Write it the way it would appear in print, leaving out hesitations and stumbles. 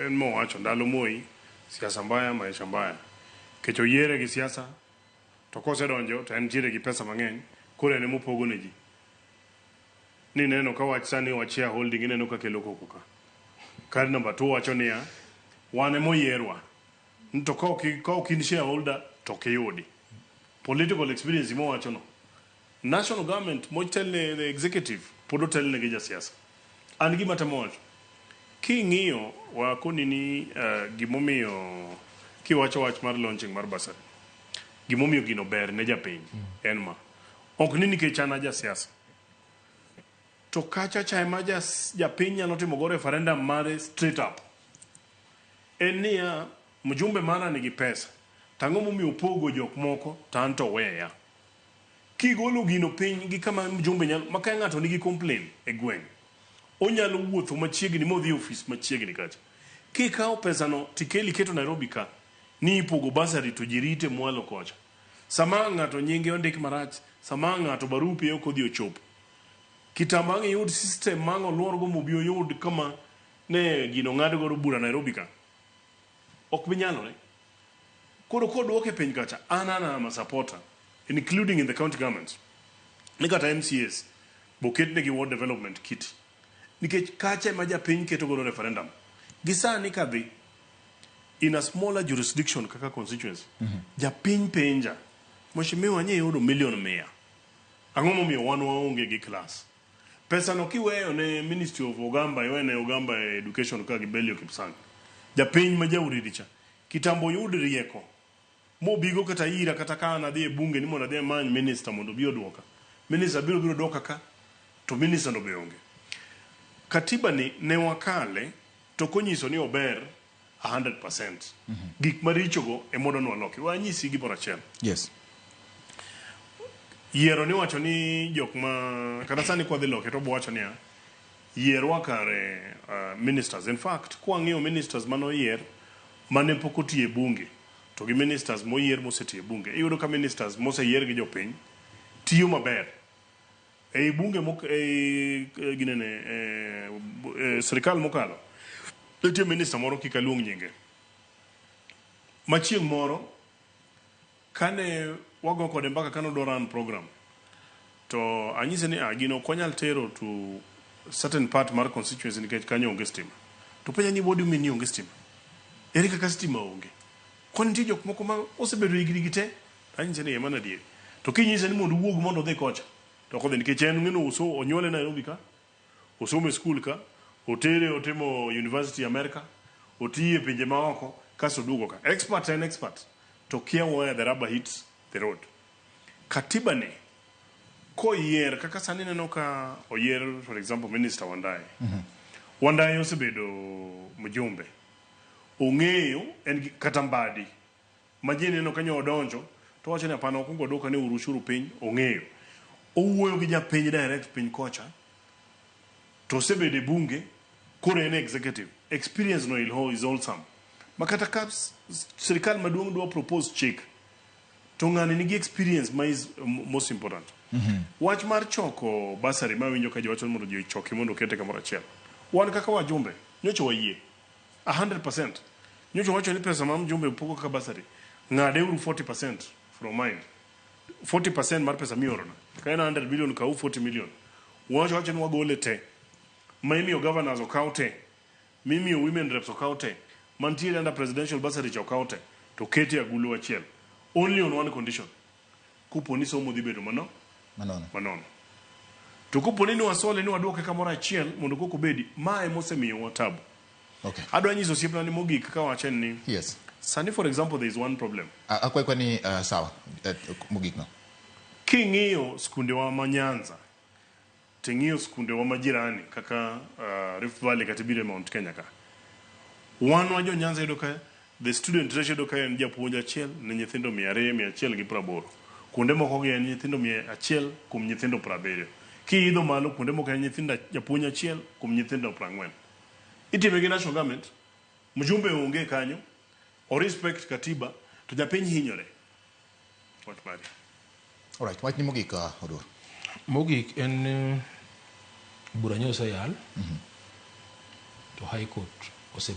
en mowacho ndalo Moi, siasa mbaya, maisha mbaya. Kech oyiere gi siasa, to kosedonjo to en ntiere gi pesa mang'eny, koro en emopogo ne ji. Ni neno ka wach sani wach shareholding ineno ka kelo koko ka. Kar number 2 wacho niya, wan emoyierwa. To ka ok in shareholder to ok iyudi. Political experience mowacho no. National government motelne the executive pod otelne gi jasiasa. An gima temo wacho. King'iyo wakoni ni gimomiyo kiwacho wach mar launching mar bursary. Gimomiyo gino ber ne japiny en ma. Ok ni nikech an a jasiasa. To kacha cha ema japiny nyalo timo go referendum mare straight up. En niya, mjumbe mara nigi pesa. Tang'o momiyo opogo jok moko to an to oweya. Kigolo gino piny gi kama mjumbe nyalo, ma ka ng'ato nigi complain e gweng', onyalo wuotho machiegni modhi e ofis machiegni kacha. Kikawo pesano tikelo iketo Nairobi ka, ni ipogo bursary to ji rite mwalo kocha. Sama ng'ato nyinge ondik marach, sama ng'ato barupe ok odhi ochopo. Kitambo ang' iyud system ma ang' oluor go mobi oyud kama ne gino ng'ad godo bura Nairobi ka. Ok bi nyalore. Koro koduoke piny kacha, an am a supporter, including in the county governments. Ni kata MCAs, boketnegi ward development kitty. Nikech kacha ema japiny keto godo referendum. Gi sani kadhi, in a smaller jurisdiction kaka constituency, japiny penja, Mheshimiwa nye yudo milion 100. Ang'o momiyo wan waonge gi class? Pesa no kiweyo ne Ministry of Ogamba, iweyo ne Ogamba Education ka gi Belio Kipsang. Japiny ma jauriri cha, kitambo oyud rieko, mobigo kata ira kata ka an adhi e bunge ni mondo adhi amany minister mondo obi oduoka. Minister biro duoka ka, to minister no be onge. Katiba ni ne wakale to konyiso ni ober 100%. Gik maricho go ema odwa ni waloki. Wanyisi gimoro achiel. Yiero ni wacho ni jok ma kata sani kwadhi loke to wacho niya yierwa kare ministers. In fact, kwang'iyo ministers manoyier mane pok otiyo e bunge to gi ministers moyier mosetiyo e bunge, iyudo ka ministers moseyier gi jopiny tiyo maber. Ei bunge mok ei ginene sirikal mokalo nitie minister moro kik aluong nyinge ma chieng' moro kane wago kode mbaka kane odwa run program to anyise ni ah, gino ok wanyal tero to certain part mar constituency nikech kanyo onge stima. To penja ni what do you mean ni onge stima? Ere kaka stima onge? Kwani nitie jok moko ma osebedo higni gi te? Anyise ni mano adieri. To kinyise ni mondo owuog mondo odhi kocha to ok odhi nikech en ng'eno onyuole Nairobi ka, osomo e skul ka, otere otimo university America, otiyo e pinje maoko, kasto oduogo ka. Expert en expert, to kia where the rubber hits the road. Katiba ni koyier kaka sani neno ka oyier for example Minister Wandayi. Wandayi osebedo mjumbe. Ong'eyo en gi kata Mbadi ma ji neno kanyo odonjo to wacho ni hapana okwongo oduoka ni urushuru piny ong'eyo. Owuoyo gi japiny direct piny kocha to osebedo e bunge koro en executive. Experience no is wholesome. Ma kata ka sirikal maduong' dwa propose chik to ng'ani nigi experience ma is most important. Wach mar choko bursary ma winjo ka ji wacho ni mondo ji ochoki mondo okete kamoro achiel. Wan kaka wajumbe nyocha wayie 100%. Nyocha wacho ni pesa ma mjumbe pogo kaka bursary ng'ade uru 40% from mine. 40% mar pesa miorona. Ka en 100 million kaw 40 million. Wacho wacho ni wagole te. Ma imiyo governors okaw te. Mimiyo women reps okaw te. Mantiere under presidential bursary cha okaw te. To kete agulu achiel. Only on one condition. Kopo ni somo dhi bedo mano manono. Manono. To kopo ni wasole ni waduoke kamoro achiel mondo koko obedi, ma emosemiyowa tabu. Adwa nyiso osiepna ni mogik kawacho en ni sani for example there is one problem. Akwayi kwa ni sawa mogik no. King'iyo skundewa ma Nyanza, ting'iyo skundewa ma jirani kaka Rift Valley kata ibiro e Mount Kenya ka. Wan wa jo Nyanza yudo ka the student ratio yudo ka en japuonj achiel ne nyithindo 200, 180. Kuonde moko gi en nyithindo 100 kuom nyithindo 70. Kiidho malo kuonde moko en nyithindo japuonj achiel kuom nyithindo 40. Itime gi national government, mjumbe onge kanyo, o respect katiba, to japiny hinyore. Wach mari. Alright, wach ni mogik Oduor. Mogik en bura nyocha oseyal to High Court ose